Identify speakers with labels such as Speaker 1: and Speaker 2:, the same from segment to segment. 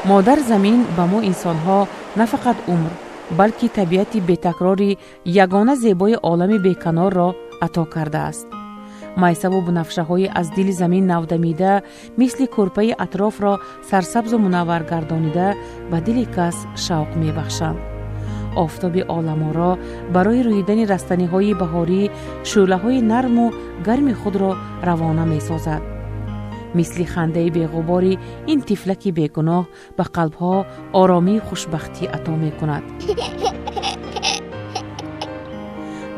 Speaker 1: Модар замин ба мо инсонҳо на фақат умр, балки табиати бетакрори ягона зебои олами беканорро ато кардааст. Майсаву бунафшаҳои аз дили замин навдамида, мисли кӯрпаи атрофро сарсабзу мунаввар гардонида, ба дили кас шавқ мебахшанд. Офтоби оламоро барои рӯидани растаниҳои баҳорӣ шӯълаҳои нарму гарми худро равона месозад. Мисли хандаи беғубори ин тифлаки бегуноҳ ба қалбҳо оромию хушбахтӣ ато мекунад.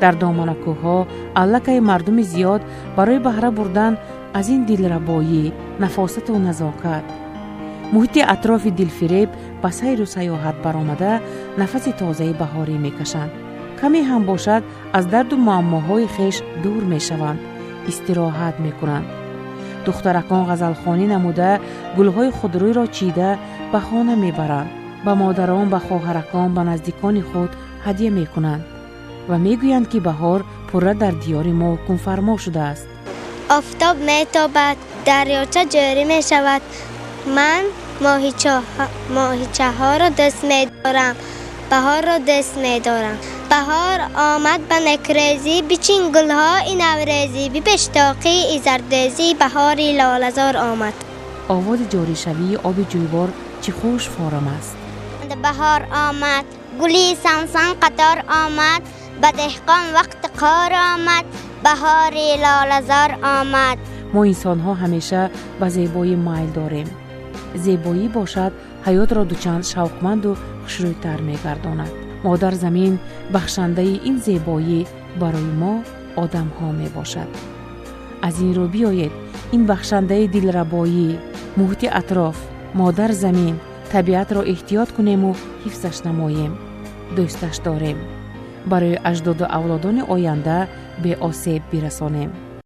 Speaker 1: Дар доманакӯҳҳо аллакай мардуми зиёд барои баҳра бурдан аз ин дилрабоӣ, нафосату назокат, муҳити атрофи дилфиреб ба сайру саёҳат баромада, нафаси тозаи баҳорӣ мекашанд. Каме ҳам бошад, аз дарду муаммоҳои хеш дур мешаванд, истироҳат мекунанд. Духтаракон ғазалхонӣ намуда, гулҳои худрӯйро чида ба хона мебаранд, ба модарон, ба хоҳаракон, ба наздикони худ ҳадя мекунанд ва мегӯянд, ки баҳор пурра дар диёри мо ҳукмфармо шудааст.
Speaker 2: Офтоб метобад, дарёча ҷорӣ мешавад. Ман моҳичаҳоро дӯст медорам, баҳорро дӯст медорам. Баҳор омад ба некрезӣ, бичин гулҳои наврезӣ, бипештоқии зардезӣ, баҳори лолазор омад.
Speaker 1: Овози ҷоришавии оби ҷӯйбор чӣ хуш форам аст.
Speaker 2: Баҳор омад, гули сансан қатор омад, ба деҳқон вақти қор омад, баҳори лолазор омад.
Speaker 1: Мо инсонҳо ҳамеша ба зебоӣ майл дорем. Зебоӣ бошад, ҳаётро дучанд шавқманду хушрӯйтар мегардонад. Модар замин бахшандаи ин зебоӣ барои мо одамҳо мебошад. Аз ин рӯ биёед, ин бахшандаи дилрабоӣ, муҳити атроф, модар замин, табиатро эҳтиёт кунему ҳифзаш намоем, дӯсташ дорем, барои аҷдоду авлодони оянда беосеб бирасонем.